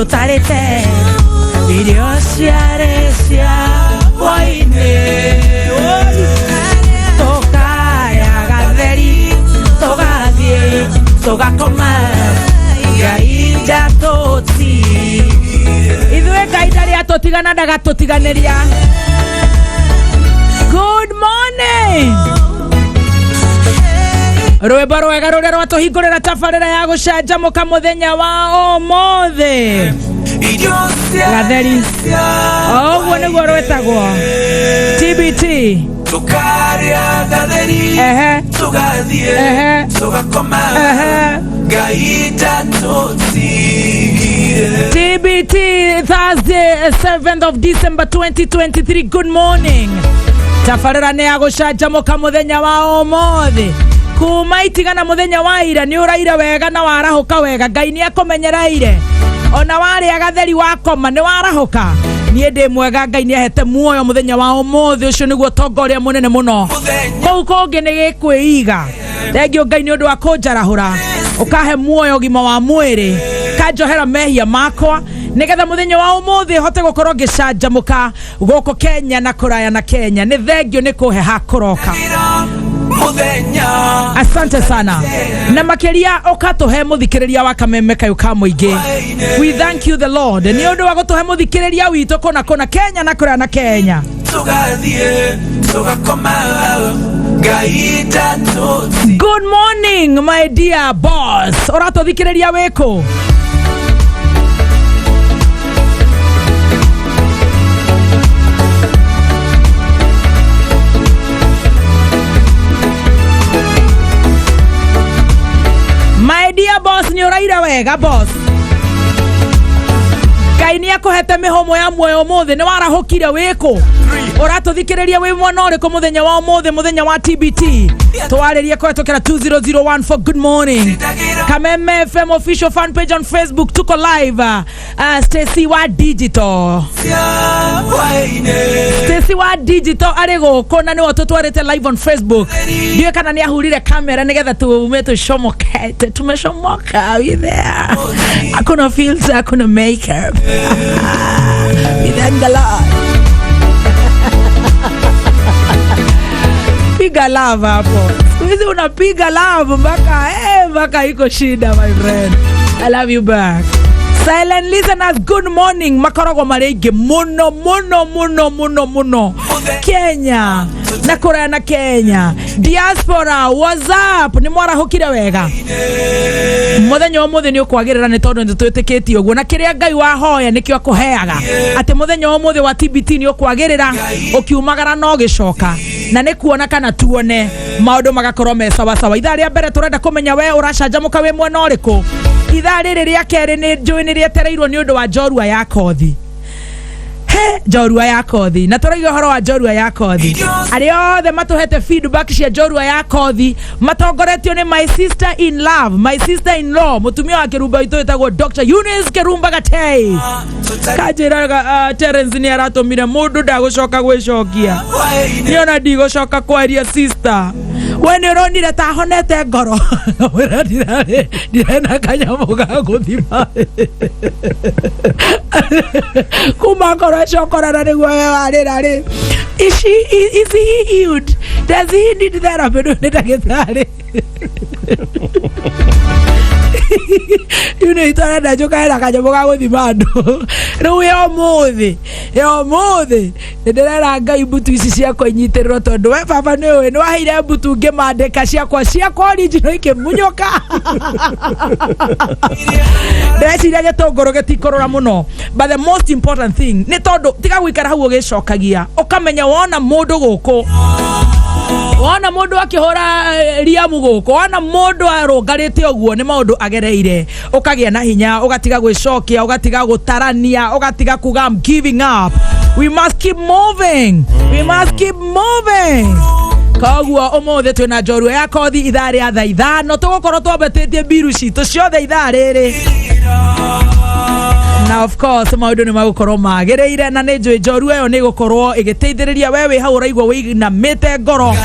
Tũtarĩte irio ciarĩ cia hwainĩ. Tũkaya gatheri, tũgathiĩ tũgakoma, Ngai ndatũtigire. Ithuĩ Ngai ndarĩ atũtigana, ndagatũtiganĩria. Good morning. Rwĩmbo rwega rũrĩa rwatũhingũrĩra tabarĩra ya gũcanjamũka mũthenya wa ũmũthĩ. Gatheri, o ũguo nĩguo rwĩtagwo, TBT. Tukarĩa gatheri, tũgathiĩ, tũgakoma, Ngai ndatũtigire. TBT Thursday, 7th of December 2023. Good morning. Tabarĩra nĩ ya gũcanjamũka mũthenya wa ũmũthĩ. Kuma itigana mũthenya wa ira nĩ ũraire wega na warahũka wega. Ngai nĩ akũmenyereire. Ona warĩa gatheri wakoma nĩ warahũka. Niĩ ndĩ mwega, Ngai nĩ ahete muoyo mũthenya wa ũmũthĩ. Ũcio nĩguo ũtonga ũrĩa mũnene mũno. Kũu kũngĩ nĩ gĩkwĩiga. Thengio Ngai nĩ ũndũ wa kũnjarahũra, ũkahe muoyo, ũgima wa mwĩrĩ, kanjohera mehia makwa nĩgetha mũthenya wa ũmũthĩ hote gũkorwo ngĩcanjamũka gũkũ Kenya na kũraya na Kenya. Nĩ thengio nĩ kũhe ha kũroka. Mũthenya. Asante sana, na makĩria ũkatũhe mũthikĩrĩria wa Kameme kayũ ka mũingĩ. We thank you the Lord nĩ ũndũ wa gũtũhe mũthikĩrĩria witũ kũna kũna Kenya na kũraya na Kenya. Tũgathiĩ tũgakoma, Ngai ndatũtigire. Good morning, my dear boss. Ũratũthikĩrĩria wĩkũ? My dear boss, nĩ ũraire wega, boss? Ngai nĩ akũhete mĩhũmũ ya muoyo ũmũthĩ, nĩ warahũkire. Wĩkũ? Ũratũthikĩrĩria wĩ mwena ũrĩkũ mũthenya wa ũmũthĩ, mũthenya wa TBT? Twarĩrie kũhetũkĩra 20014. Good morning. Kameme FM official fan page on Facebook, tuko live. Stacy wa digital, Stacy wa digital arĩ gũkũ na nĩwe tũtwarĩte live on Facebook. Ndiũĩ kana nĩ ahurire kamera nĩgetha tume tũcomokete. Tumechomoka. We there, hakuna filter, hakuna makeup. We thank the Lord. Piga love hapo. Siku hizi unapiga love mpaka mpaka iko shida. My friend, I love you back. Silent listeners, good morning. Makoragwo marĩ aingĩ mũno mũno mũno mũno mũno Kenya na kũraya na Kenya. Diaspora, what's up? Nĩ mwarahũkire wega? Mũthenya wa ũmũthĩ nĩ ũkwagĩrĩra, nĩ tondũ nĩ twĩtĩkĩtie ũguo, na kĩrĩa Ngai wahoya nĩkĩo akũheaga, atĩ mũthenya wa ũmũthĩ wa TBT nĩ ũkwagĩrĩra ũkiumagara na ũgĩcoka, na nĩ kuona kana tuone maũndũ magakorwo me sawasawa. Ithaa rĩa mbere tũrenda kũmenya we ũracanjamũka wĩ mwena ũrĩkũ. Ithaa rĩrĩ rĩa kerĩ nĩ njũĩ nĩ rĩetereirwo nĩ ũndũ wa njorua ya kothi. He njorua ya kothi, na tũrauga ũhoro wa njorua ya kothi. Arĩa othe matũhete feedback cia njorua ya kothi matongoretio nĩ my sister in love, my sister in law, mũtumia wa Kĩrumba witũ wĩtagwo Dr Eunice Kĩrumba Gatei, kanjĩraga Terence nĩ aratũmire mũndũ ndagũcoka gwĩcokia, nĩona ndigũcoka kwaria. Sister, we nĩ ũronire ta honete ngoro? Wĩra ndirena kanyamũ ga gũthima kuma ngoro ĩcokorana nĩguo we warĩra rĩ. Is he healed? Does he need therapy? Nĩ ndagĩtarĩ rĩu nĩ itwarenda njũkae na kanyamũ ga gũthima andũ. Rĩu ya ũmũthĩ, ya ũmũthĩ nĩ ndĩrera Ngai mbutu ici ciakwa inyitĩrĩrwo, tondũ we baba nĩ ũĩ nĩ waheire mbutu ngĩmandĩka ciakwa ciakwa original ikĩmunyũka. Ndĩreciria gĩtũngũrũ gĩtikũrũra mũno, but the most important thing nĩ tondũ tiga gũikara hau ũgĩcokagia, ũkamenya wona mũndũ gũkũ, wona mũndũ akĩhũra riamu gũkũ, wona mũndũ arũngarĩte ũguo, nĩ maũndũ agereire. Ũkagĩa na hinya, ũgatiga gwĩcokia, ũgatiga gũtarania, ũgatiga kuga, "I'm giving up." We must keep moving, we must keep moving. Koguo ũmũthĩ twĩna njorua ya kothi ithaa rĩa thaa 5. Tũgũkorwo twambatĩtie mbiru citũ ciothe ithaa rĩrĩ, na of course maũndũ nĩ magũkorwo magĩrĩire, na nĩ njũĩ njorua ĩyo nĩ ĩgũkorwo ĩgĩteithĩrĩria we wĩ hau ũraigua wĩinamĩte ngoro.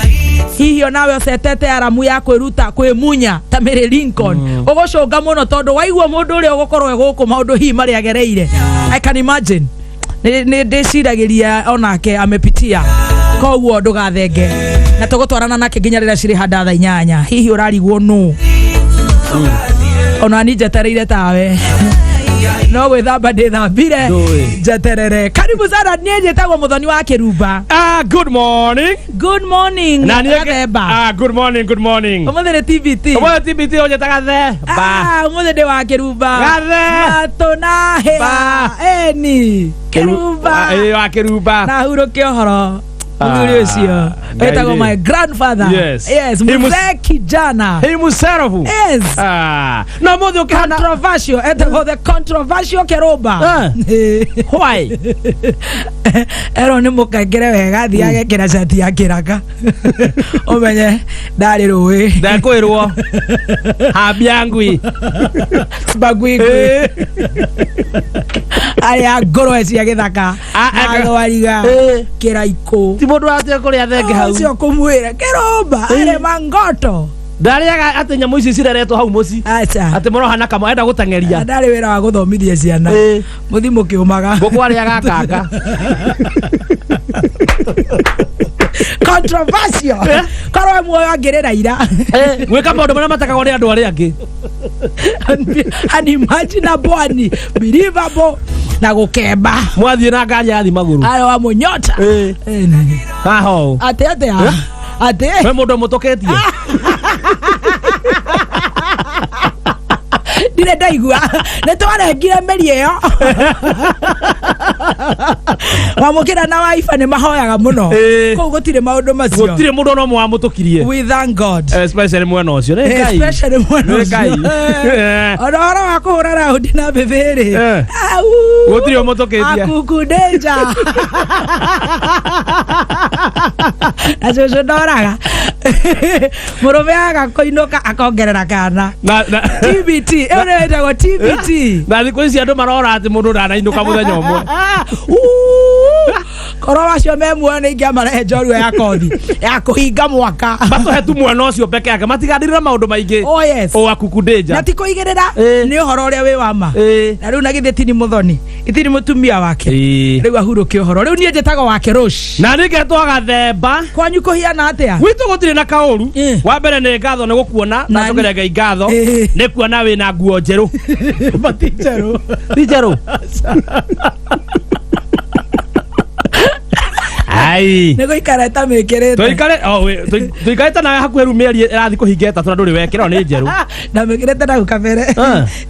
Hihi onawe ũcetete aramu ya kwĩruta kwĩmunya ta Mary Lincoln, ũgũcũnga mũno tondũ waigua mũndũ ũrĩa ũgũkorwo e gũkũ maũndũ hihi marĩa agereire. I can imagine nĩ ndĩciragĩria onake amepitia, koguo ndũgathenge na tũgũtwarana nake nginya rĩrĩa cirĩ handa thaa 8. Hihi ũrarigwo nũ? Ona ni njetereire tawe, no gwĩthamba ndĩthambire. Ndũĩ. Njeterere. Karibu sana. Niĩ njĩtagwo Mũthoni wa Kĩrumba. Ah, good morning. Good morning. Na niĩ Gathemba. Ah, good morning, good morning. Ũmũthĩ nĩ TBT. Ũmũthĩ TBT ũnjĩtaga the ba. Ah, ũmũthĩ ndĩ wa Kĩrumba. Gathe. Matũ na hĩa. Ba. Eni Kĩrumba. Ah, ĩĩ, wa Kĩrumba. Na hurũke ũhoro mũthuri ũcio Ngai wĩtagwo rĩ. my grandfather. Yes. Yes. Mzee kijana. Himself. Yes. Ah, no mũthĩ ũkĩhana Controversial, etagwo the controversial Kĩrumba. Ah. Why? Erwo nĩ mũkengere wega, thiĩ agekĩra cati ya kĩraka ũmenye ndarĩ rũĩ. Ndakwĩrwo. Hambia ngui. Bagwigwi arĩa ngũrwe cia gĩthaka Ah, na thwariga kĩraikũ. Ti mũndũ watiga kũrĩa thenge hau. Ũcio kũmwĩra Kĩrumba arĩ mangoto. Ndarĩaga atĩ nyamũ ici cireretwo hau mũci. Aca. Atĩ mũrohana kamwe enda gũteng'eria. Ndarĩ wĩra wa gũthomithia ciana. Mũthi mũkĩũmaga. Ngũkũ arĩaga kanga. Controversial korwo muoyo angĩrĩra ira. Gwĩka maũndũ marĩa matakagwo nĩ andũ arĩa angĩ. Unimaginable, unbelievable na gũkemba. Mwathiĩ na ngari yathi magũrũ. Arĩ wa mũnyota. Haha ũũ. Atĩ atĩa atĩ? We mũndũ mũtũkĩtie. Ndirĩ ndaigua nĩ twarengire mĩri ĩyo. Wamũkĩra na waiba nĩ mahoyaga mũno. Kũu gũtirĩ maũndũ macio. Gũtirĩ mũndũ ona ũmwe wamũtũkirie. We thank God. Especially mwena ũcio nĩ Ngai. Especially mwena Nĩ Ngai. ũcio. Ona ũhoro wa kũhũra raundi na bĩbĩrĩ. Gũtirĩ ũmũtũkĩtie. Akuku danger na cũcũ ndoraga mũrũme aga kũinũka akongerera kana. Na TBT ĩyo nĩyo ĩtagwo TBT. Na thikũ ici andũ marora atĩ mũndũ ndanainũka mũthenya ũmwe. Korwo wacio me muoyo nĩ ingĩamarehe njorua ya kothi ya kũhinga mwaka. Matũhe tu mwena ũcio peke yake, matigandirĩra maũndũ maingĩ. Oh yes. O akuku danger. Na ti kũigĩrĩra, nĩ ũhoro ũrĩa wĩ wa ma. Na rĩu na githĩ tini mũthoni itini mũtumia wake rĩu ahurũke ũhoro. Rĩu niĩ njĩtagwo wake Rũci. Na nĩ ngetwo Gathemba. Kwanyu kũhiana atĩa? Gwitũ gũtirĩ na kaũru. Wa mbere nĩ ngatho nĩ gũkuona. Ndacokeria Ngai ngatho nĩ kuona wĩna nguo njerũ. Ti njerũ. Ti njerũ ai. Nĩ gũikara ĩtamĩkĩrĩte. Tũikare oh, tũikarĩte nawe hakuhĩ rĩu mĩeri ĩrathiĩ kũhinga 3 na ndũrĩ wekĩra, nĩ njerũ. Ndamĩkĩrĩte nau kabere.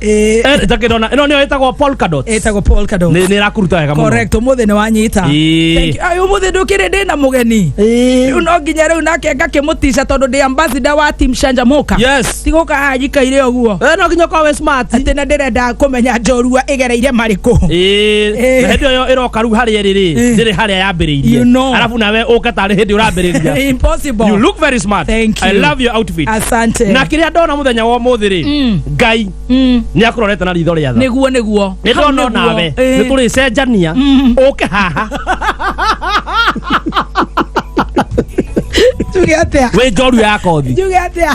Ĩĩ. Njakĩndona ĩno nĩyo ĩtagwo polka dots. Ĩtagwo polka dots. Nĩ ĩrakũruta wega mũno. Correct, ũmũthĩ nĩ wanyita. Thank you. Ai, ũmũthĩ ndũkĩrĩ ndĩna mũgeni. Rĩu no nginya rĩu nake ngakĩmũtica tondũ ndĩ ambassador wa team Canjamuka. Yes. Tigũka haha njikaire ũguo. No nginya ũkorwo wĩ smart. Atĩ na ndĩrenda kũmenya njorua ĩgereire marĩkũ. Na hĩndĩ ĩyo ĩroka rĩu harĩa ĩrĩ rĩ, ndĩrĩ harĩa yambĩrĩirie. You know. Arabu nawe ũke tarĩ hĩndĩ ũrambĩrĩria. Impossible. You look very smart. Thank I you. love your outfit. Asante. Na kĩrĩa ndona mũthenya wa ũmũthĩ rĩ, Ngai nĩ akũrorete na ritho rĩa tha. Nĩguo nĩguo. Nĩ Hau ndona nĩguo. onawe nĩ tũrĩcenjania ũke haha. Njuge atĩa? Wĩ njorua ya kothi. Njuge atĩa?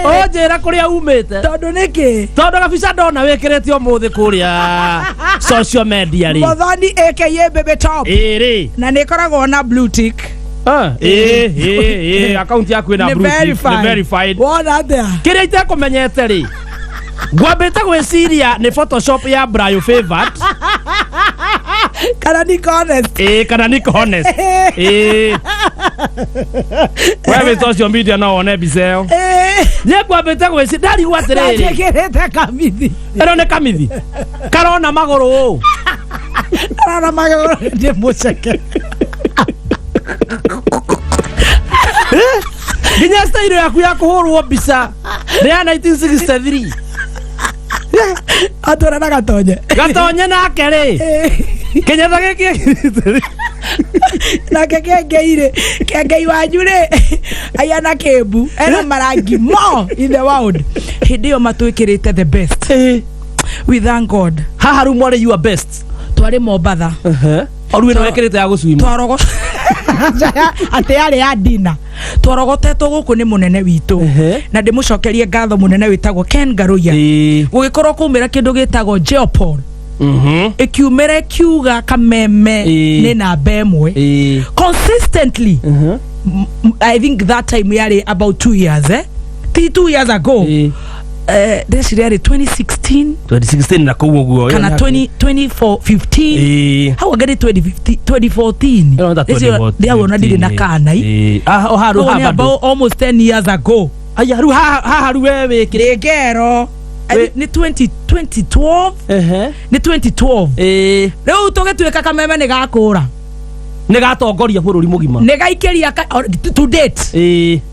Ũnjĩra kũrĩa umĩte. Tondũ nĩkĩ? Tondũ gabica ndona wĩkĩrĩte ũmũthĩ kũrĩa social media rĩ. Mũthoni aka Baby Top. Ĩĩ rĩ. Na nĩ ĩkoragwo na blue tick. Ĩĩ ĩĩ ĩĩ, akaunti yaku ĩna Nĩ blue tick, nĩ verified. verified. Wona atĩa? Kĩrĩa itekũmenyete rĩ, ngwambĩte gwĩciria nĩ photoshop ya Brayo Favored. Kana niko honest. Ĩĩ, kana niko honest. Ĩĩ, we wĩ social media no wone mbica ĩyo. Niĩ ngwambĩte gwĩciria, ndarigwo atĩrĩrĩ, Njĩkĩrĩte kamithi. Ĩno nĩ kamithi karona magũrũ ũũ. Karona magũrũ, ndĩ mũceke. Nginya style yaku ya kũhũrwo mbica nĩ ya 1963. Atwara na gatonye. Gatonye nake rĩ, kĩnyatha gĩkĩ. Nake kĩengei rĩ, kĩengei wanyu rĩ, aiana kĩmbu ena marangi mo in the world. Hĩndĩ ĩyo matwĩkĩrĩte the best. We thank God. Haha rĩu mwarĩ your best. Twarĩ Mombatha. O rĩu ĩno wĩkĩrĩte ya gũcwima. Twarogo. Atĩ yarĩ ya dina tworogotetwo gũkũ nĩ mũnene witũ. Na ndĩmũcokerie ngatho mũnene wĩtagwo Ken Ngaruiya. Gũgĩkorwo kumĩra kĩndũ gĩtagwo Geopol, ĩkiumĩra ĩkiuga Kameme nĩ namba 1 consistently. I think that time yarĩ about 2 years, eh? Ti 2 years ago. Ndeciria yarĩ 2016. 2016 na kũu ũguo. Kana 20 2015. Hau anga nĩ 2015, 2014. Ĩno nĩ ta 2014. Ndĩawona ndirĩ na kana i. Ah, o haru Koguo nĩ haha bado. about almost 10 years ago. Aya, rĩu haha haha rĩu we wĩkĩre. Ndĩngero nĩ 20 2012. Nĩ 2012. Rĩu tũgĩtuĩka Kameme nĩ gakũra. Nĩ gatongoria bũrũri mũgima. Nĩ gaikĩria to date.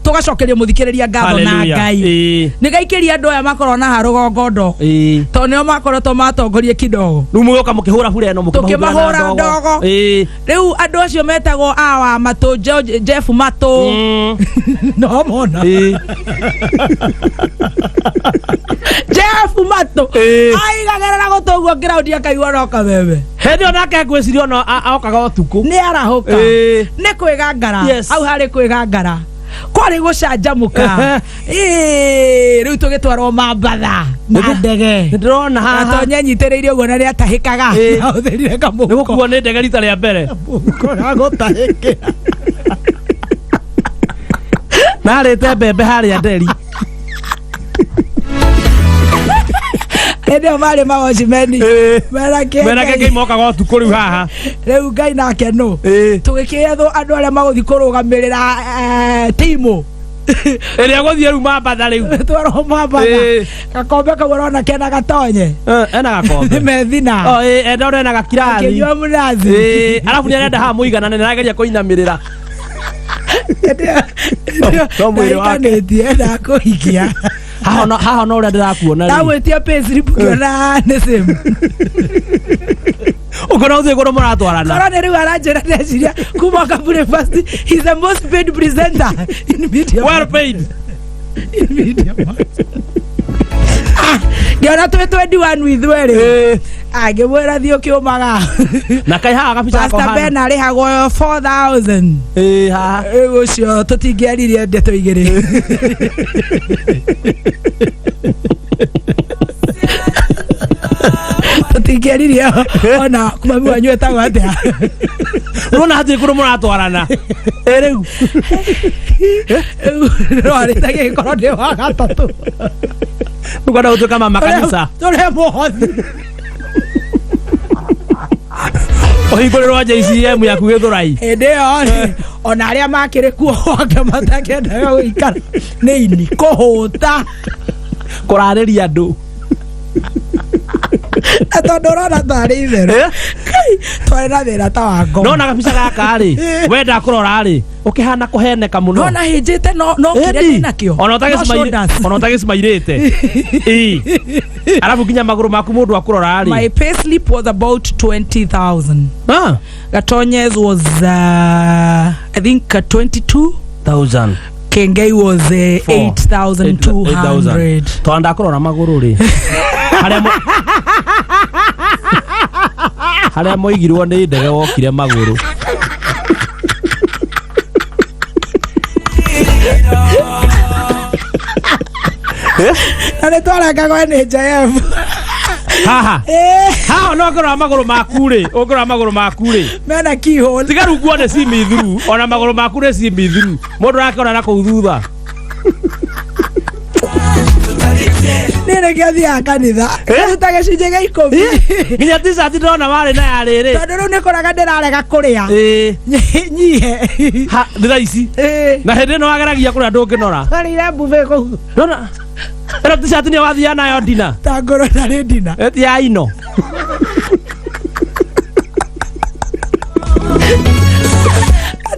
Tũgacokeria mũthikĩrĩria ngatho na Hallelujah. Ngai. Nĩ gaikĩria andũ aya makorwo na harũgongo ndo, tondũ nĩo makoretwo matongorie kidogo. Rĩu mũgĩũka mũkĩhũra bure ĩno. Tũkĩmahũra na ndogo. Rĩu andũ acio metagwo awa matũ Jeff Matũ. No mona. Jeff Matũ aigagerera gũtũ ũguo ngĩraundi akaigua no Kameme. Hĩndĩ ĩyo nake ngwĩciria ona okaga ũtukũ. Nĩ arahũka. Nĩ kwĩgangara. Hau harĩ kwĩgangara kwarĩ gũcanjamũka. Rĩu tũgĩtwarwo Mambatha na ndege. Nĩ ndĩrona haha. Gatonye nyitĩrĩire ũguo na nĩ atahĩkaga. Ahũthĩrire Nĩ kamũhuko. gũkuo nĩ ndege rita rĩa mbere. Mũhuko wa gũtahĩkĩra. Narĩte mbembe harĩa nderi. Hĩndĩ ĩyo marĩ mawocimeni mena Mena kenge mokaga ũtukũ rĩu haha. Rĩu Ngai nake nũ tũgĩkĩethwo andũ arĩa magũthiĩ kũrũgamĩrĩra timu Ĩrĩa gũthiĩ rĩu Mambatha rĩu. Twarwo Mambatha. Gakombe kau ũrona kena Gatonye. Ena gakombe. Nĩ methina. Oh, enda ũrĩa ena gakirathi. Akĩnyua mũnathi. Arabu nĩ arenda haha mũiganane, nĩ arageria kũinamĩrĩra. No mwĩrĩ wake. Ndaikanĩtie endaga kũhikia. Haha ona ũrĩa ndĩrakuona rĩ. Ndamwĩtia payslip ngĩona nĩ same. Ũkona ũthiĩ kũndũ mũratwarana. Korwo nĩ rĩu aranjĩra ndeciria kuma Kabure first, he's the most paid presenter in media. Well paid. In media. Ah, ngĩona twĩ 21 ithuerĩ. Ngĩmwĩra thiĩ ũkĩũmaga. Na kai haha gabica gako Pastor hana. Ben arĩhagwo 4000. Haha. Rĩu ũcio tũtingĩaririe ndeto igĩrĩ. Tũtingĩaririe ona mami wanyu etagwo atĩa. Ũrona hatirĩ kũndũ mũratwarana. Rĩu. Rĩu rwarĩte gĩkorwo ndĩ wa gatatũ. Rĩu kwenda gũtuĩka mama kanitha. Tũrĩa mũhothi. Ũhingũrĩrwo JCM yaku Gĩthũrai. Hĩndĩ ĩyo rĩ, ona arĩa makĩrĩ kuo gwake matakĩendaga gũikara nĩ ini kũhũta. Kũrarĩria andũ. Na tondũ ũrona tarĩ itherũ. Kai, twarĩ na thĩna ta wa ngoma. Nona gabica gaka rĩ, wenda kũrora rĩ, ũkĩhana kũheneka mũno. Nona hĩnjĩte no kĩrĩa Ĩni. ndĩnakĩo. Ona No shoulders. ũtagĩcimairĩte. Arabu nginya magũrũ maku mũndũ akũrora rĩ. My pay slip was about 20,000. Ah. Gatonyes was I think 22. Thousand. Kengei was Four. 8,200. Tondũ ndakũrora magũrũ rĩ. Harĩa moigirwo nĩ ndege wokire magũrũ. Na nĩ twarengagwo NHIF. Haha. Haha no ũngĩrora magũrũ maku rĩ, ũngĩrora magũrũ maku rĩ. Mena keyhole. Tiga rĩu nguo nĩ see-through, ona magũrũ maku nĩ see-through. Mũndũ arakĩona na kũu thutha. Niĩ nĩkĩo thiaga kanitha. Ngaruta gĩcunjĩ gĩa 10. Nginya t-shirt ndĩrona warĩ na ya rĩrĩ. Tondũ rĩu nĩ kũraga ndĩrarega kũrĩa. Nyihe. Ha, nĩ thaa ici. Na hĩndĩ ĩno wageragia kũrĩa ndũngĩnora. Twarĩire buffet kũu. Ndona. Ĩno t-shirt nĩyo wathiaga nayo ndina. Ta ngũrũ ndarĩ ndina. Ĩti ya ino.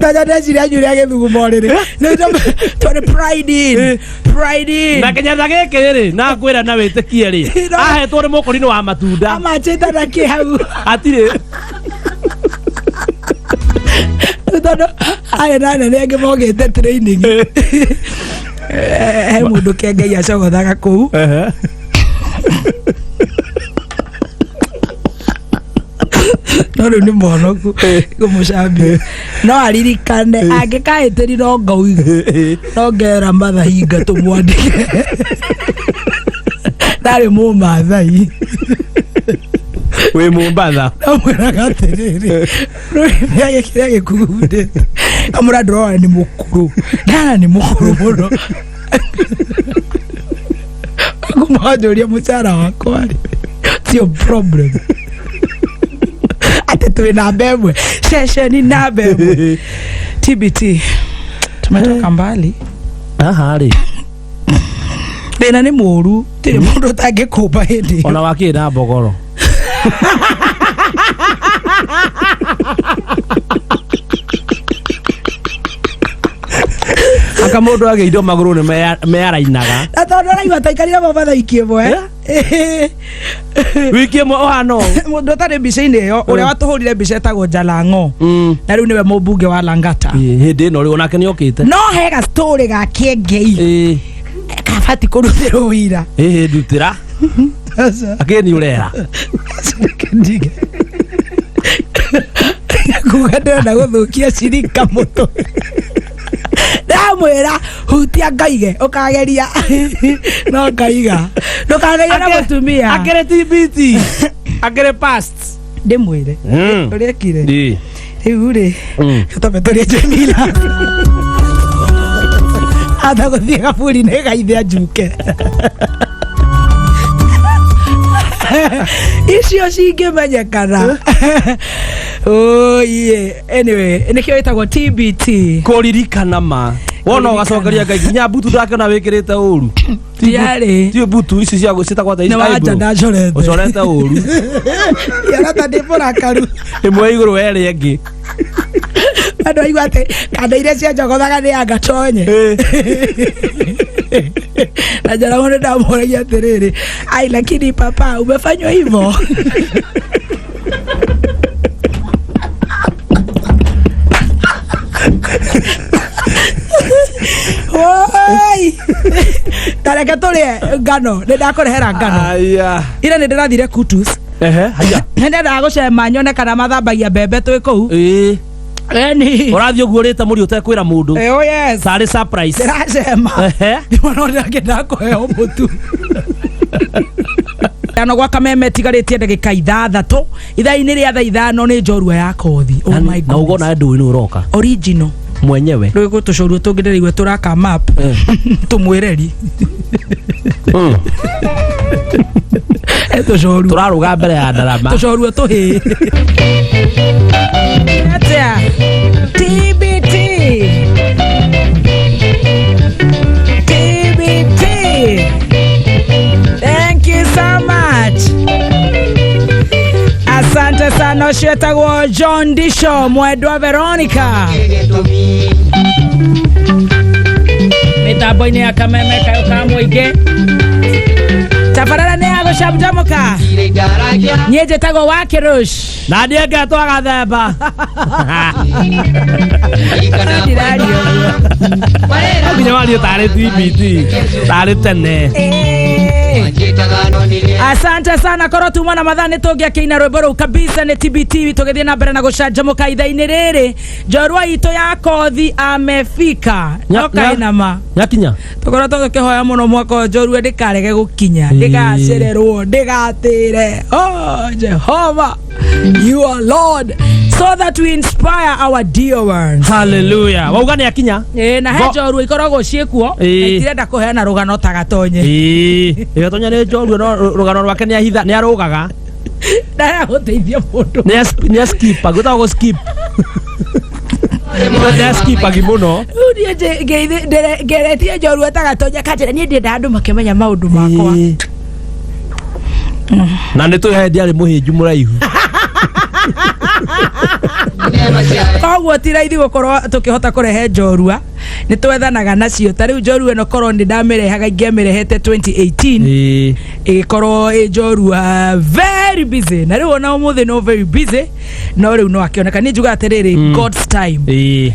Tonya ndeciria nyuria gĩthugumo rĩrĩ. Twarĩ pride in. Pride in. Na kĩnyatha gĩkĩ rĩ, na ngwĩra na wĩtĩkie rĩ. No. Ahetwo nĩ mũkũrinũ wa matunda. Amachĩte na kĩ hau. Hatirĩ. Tondũ arĩ na anene angĩ mogĩte training. He mũndũ Kengei acogothaga kũu. No rĩu nĩ mwonoku ngũmũcambia no aririkane angĩkahĩtĩri no ngauiga no ngera mathahinga tũmwandĩke ndarĩ mũmathai. Wĩ Mombatha. Ndamwĩraga atĩrĩrĩ, rũrĩmĩ kĩrĩa gĩkugundĩte kamũra ndĩrona nĩ mũkũrũ ndana nĩ mũkũrũ mũno kũmanjũria mũcara wakwa rĩ tio problem atĩ twĩ namba ĩmwe ceceni namba ĩmwe. TBT tumetoka mbali. Haha rĩ. Thĩna nĩ mũũru tirĩ mũndũ ũtangĩkũmba hĩndĩ ĩyo. Ona wakĩ na mbogoro. Aka mũndũ agĩindo magũrũ nĩ mearainaga. Na tondũ araigua taikarire Mombatha wiki ĩmwe. Wiki ĩmwe ũhana ũũ. Mũndũ ũtarĩ mbica-inĩ ĩyo ũrĩa watũhũrire mbica etagwo Jalango na rĩu nĩwe mũmbunge wa Langata. Ĩ, hĩndĩ ĩno rĩ onake nĩ okĩte. No he gastorĩ ga Kĩengei kabati kũrutĩrwo wĩira. Ĩ ndutĩra akĩni ũrera. Ndige kuga ndĩrenda gũthũkia cirika mũtwe ndamwĩra hutia ngaige ũkageria no ngaiga ndũkageria na mũtumia. Akĩrĩ TBT akĩrĩ past. Ndĩmwĩre ũrĩa ekire. Ĩ. Rĩu rĩ tũtambe tũrĩe Jemila ata gũthiĩ gaburi-inĩ gaithe anjuke icio cingĩmenyekana oiye. Anyway, nĩkĩo ĩtagwo TBT. Kũririkana ma wona ũgacokeria Ngai nginya mbutu ndakĩona wĩkĩrĩte ũru. Tiarĩ. Ti mbutu ici cia ciĩtagwo atĩa ici? Nĩ wanja. Eyebrow. Ndacorete. Ũcorete ũru. Yarata ndĩ mũrakaru. Ĩmwe igũrũ ĩrĩa ĩngĩ. Andũ aigua atĩ kanda iria cia njogothaga nĩ anga tonye na Njarago nĩ ndamũragia atĩrĩrĩ, ai lakini papa umefanywa hivyo. Woi! Tareke tũrĩe ngano nĩ ndakũrehera ngano. Aya. Ira nĩ ndĩrathire Kutus. Ehe, haya. Nĩ ndendaga gũcema nyone kana mathambagia mbembe twĩ kũu. Eni. Ũrathiĩ ũguo ũrĩte mũri ũtekwĩra mũndũ. Oh yes. Tarĩ surprise. Ndĩracema. Ndimona ũrĩa ngĩendaga kũheo mũtu ithano gwa kameme tigarĩtie ndagĩka 6 ithaa-inĩ rĩa thaa 5 nĩ njorua ya kothi. Oh my na goodness. ũgona ndũĩ nĩ ũroka. Original. Mwenyewe. Rĩu gũtũcoruo tũngĩ ndĩraigua tũraka map tũmwĩreri tũcoruo. Tũrarũga mbere ya ndarama. Tũcoruo tũhĩ atĩa TBT TBT. Thank you so much. Asante sana. Ũcio etagwo John Disho mwendwa Veronica mĩtambo-inĩ ya kameme kayo ka mũingĩ tabarara nĩ ya gũcanjamũka. Niĩ njĩtagwo Wakĩrũsh. Na ndiengetwo gathemba. Ndirario. Nginya wario tarĩ TBT tarĩ tene. Asante sana korwo tuma na mathaa nĩ tũngĩakĩina rwĩmbo rũu kabisa nĩ TBT tũgĩthiĩ na mbere na gũcanjamũka ithaa-inĩ rĩrĩ njorua itũ ya kothi amefika no kaĩ na ma Nyakinya. Tũkoretwo tũkĩhoya mũno mwaka ũyũ njorua ndĩkarege gũkinya ndĩgacererwo ndĩgatĩre. Oh Jehova, you are Lord, so that we inspire our dear ones. Hallelujah, wauga nĩ akinya. Ĩĩ, na he njorua ikoragwo ciĩkuo na itirenda kũheana rũgano ta Gatonye. Ĩĩ, Gatonya nĩ njorua no rũgano rwake nĩ ahitha nĩ arũgaga. Ndarenda gũteithia mũndũ. Nĩ askipa gwĩtagwo gũ skip nĩ askipagi mũno. Rĩu niĩ ngeretie njorua ta Gatonya kanjĩra niĩ ndiendaga andũ makĩmenya maũndũ makwa. Ĩĩ. Na nĩ tũĩ hĩndĩ arĩ mũhĩnju mũraihu. Koguo ti raithi gũkorwo tũkĩhota kũrehe njorua nĩ twethanaga nacio ta rĩu njorua ĩno korwo nĩ ndamĩrehaga ingĩamĩrehete 2018 ĩgĩkorwo ĩ njorua very busy na rĩu ona ũmũthĩ no very busy no rĩu no akĩoneka niĩ njugaga atĩrĩrĩ, God's time.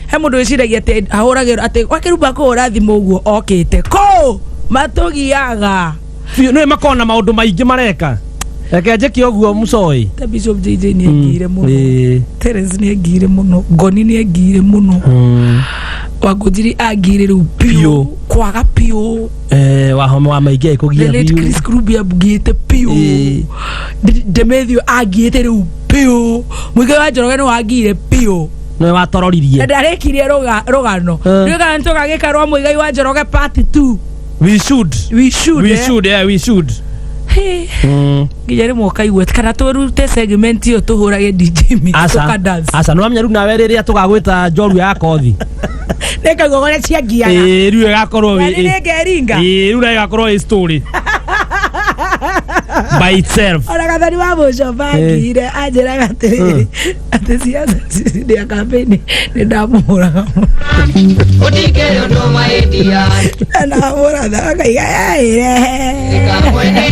He mũndũ wĩciragia atĩ ahũragĩrwo atĩ wakĩrumba kũhũra thimũ ũguo okĩte kũ matũgiaga. Biũ, nĩ makoragwo na maũndũ maingĩ mareka. Reke njĩke ũguo mũcoĩ. Ta Bishop JJ nĩ engire mũno. Ĩĩ. Terence nĩ engire mũno, Ngoni nĩ engire mũno. Wangũnjiri angire rĩu Biũ. biũ, kwaga biũ. Eh, wahoma wa maingĩ The aikũgia late biũ. Chris Krubi ambugĩte biũ. Ĩĩ. Demethiũ angiĩte rĩu biũ. Mũigai wa Njoroge nĩ wangire biũ. Nĩwe watororirie. Na ndarĩkirie rũgano. Eh. Rĩu kana nĩtũgagĩka rwa Mũigai wa Njoroge part 2. We should. We should. We Eh? should, yeah, we should. Hey. Nginya rĩmwe ũkaigua kana tũrute segment ĩyo tũhũrage DJ mix Aca. tũkadance. Aca, nĩwamenya rĩu nawe rĩrĩa tũgagwĩta njorua ya kothi. Nĩkaigua ũrĩa ciangiaga. Ĩĩ, rĩu ĩgakorwo Na nĩ nĩngeringa. Ĩĩ, rĩu nayo ĩgakorwo ĩ story by itself. Ona gathani wa mũco bangire anjĩraga atĩrĩrĩ atĩ ciaca ndĩ ya campaign nĩ ndamũhũraga mũno. Utikere ũndũ mahĩtia. Na ndamũratha akaiga ĩrehe. Kamwene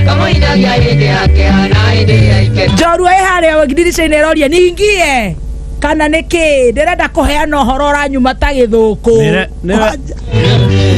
kamũinagia hĩndĩ yake na hĩndĩ ya ikeno. Njorua ĩ harĩa ndirica-inĩ ĩroria ningie kana nĩ kĩ ndĩrenda kũheana ũhoro ũranyuma ta gĩthũkũ. Nĩre- nĩwe-